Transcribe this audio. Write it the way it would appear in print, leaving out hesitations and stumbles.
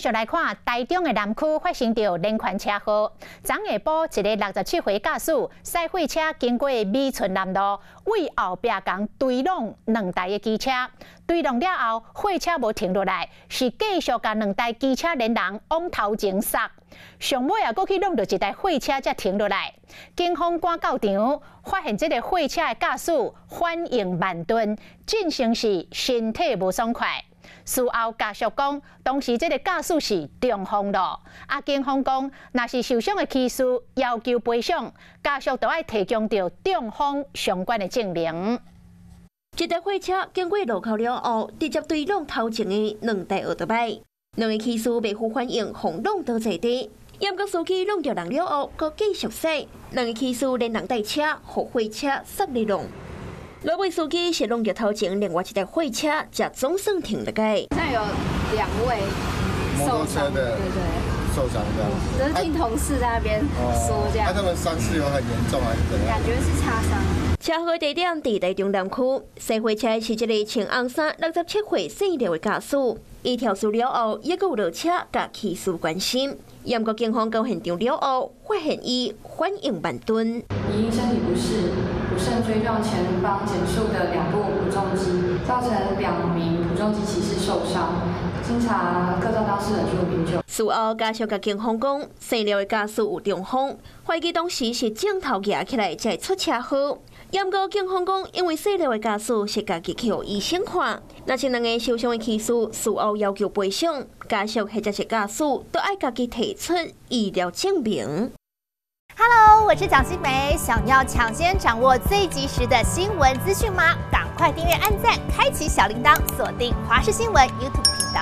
續來看，台中的南區發生著連環車禍。昨下晡，一个67歲駕駛駛貨車經過美村南路，對後壁共追挵兩台的機車，追挵了後，貨車無停落來，是繼續共兩台機車連人往頭前捒。上尾啊，閣去挵著一台貨車才停落來。警方趕到場，發現這个貨車的駕駛反應慢鈍，進行時身體無爽快。事後家屬講，當時這个駕駛是中風囉。啊，警方講，若是受傷的騎士要求賠償，家屬就愛提供著中風相關的證明。這台貨車經過路口了後，直接追挵頭前的兩台奧多擺，兩个騎士袂赴反應，予挵倒在地。毋過司機挵著人了後，閣繼續駛，兩个騎士連人帶車，予貨車煞咧挵。落尾司機是挵著頭前另外一台貨車，才總算停落來。現在有兩位受傷，對對，受傷這樣。只是聽同事在那邊說這樣。那他們傷勢有很嚴重還是怎樣？感覺是擦傷。車禍地點佇台中南區，駛貨車是一个穿紅衫、67歲姓廖的駕駛。伊肇事了後，猶閣有落車共騎士關心。毋過警方到現場了後，發現伊反應慢鈍。疑因身體不適，不慎追撞前方減速的兩部普重機，造成兩名普重機騎士受傷。經查各造當事人均有飲酒。事後家屬共警方講，姓廖的駕駛有中風，懷疑當時是鏡頭壓起來才會出車禍。毋過警方講，因為姓廖的駕駛是家己去予醫生看，若是兩个受傷的騎士事後要求賠償，家屬或者是駕駛都愛家己提出醫療證明。 Hello，我是蔣新梅，想要搶先掌握最及時的新聞資訊嗎？趕快訂閱、按讚、開啟小鈴鐺，鎖定華視新聞 YouTube 頻道。